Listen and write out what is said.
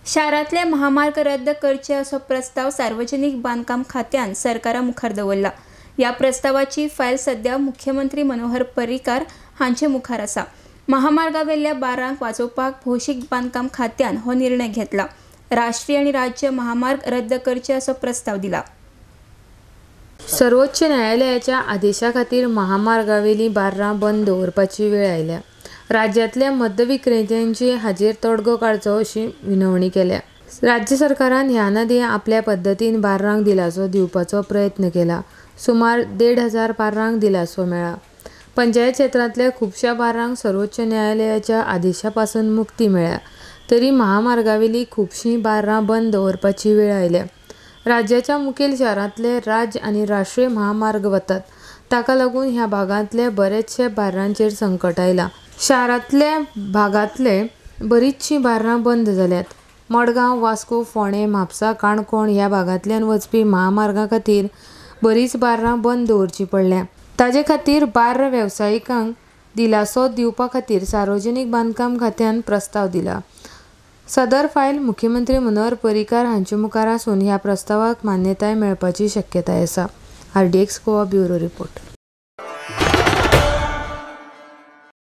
शारांतले महामार्ग रद्द करचे असो प्रस्ताव सार्वजनिक बांदकाम खात्यान सरकारा मुखार दवरला. ह्या प्रस्तावाची फायल सध्या मुख्यमंत्री मनोहर पर्रीकार हांचे मुखार आसा. महामार्गावेल्या बारांक वाजोवपाक भौशीक बांदकाम खात्यान हो निर्णय घेतला. राष्ट्रीय आनी राज्य महामार्ग रद्द करचे असो प्रस्ताव दिला. सर्वोच्च न्यायालयाच्या आदेशा खातीर महामार्गावेली बार्रां बंद दवरपाची वेळ आयल्या. राज्यांतल्या मद्यविक्रेत्यांची हाजेर तोडगो काडचो अशी विनवणी केल्या. राज्य सरकारान ह्या आदीं आपल्या पद्दतीन बार्रांक दिलासो दिवपाचो प्रयत्न केला. सुमार 1500 बार्रांक दिलासो मेळ्ळा. पंचायत क्षेत्रांतल्या खुबश्या बार्रांक सर्वोच्च न्यायालयाच्या आदेशा पासून मुक्ती मेळ्ळ्या तरी महामार्गावेली खुबशीं बार्रां बंद दवरपाची वेळ आयल्या. राज्याच्या मुखेल शारांतले राज्य आनी राष्ट्रीय महामार्ग वतात, ताका लागून ह्या भागांतले बरेचशे बार्रांचेर संकट आयलां. शारांतल्या भागांतले बरीचशीं बार्रां बंद जाल्यात. मडगांव, वास्को, फोंडें, म्हापसा, काणकोण ह्या भागांतल्यान वचपी महामार्गा खातीर बरीच बार्रां बंद दवरचीं पडल्या. ताजे खातीर बार्र वेवसायिकांक दिलासो दिवपा खातीर सार्वजनिक बांदकाम खात्यान प्रस्ताव दिला. सदर फायल मुख्यमंत्री मनोहर पर्रीकार हांचे मुखार आसून ह्या प्रस्तावाक मान्यताय मेळपाची शक्यताय आसा. RDX Goa bureau report.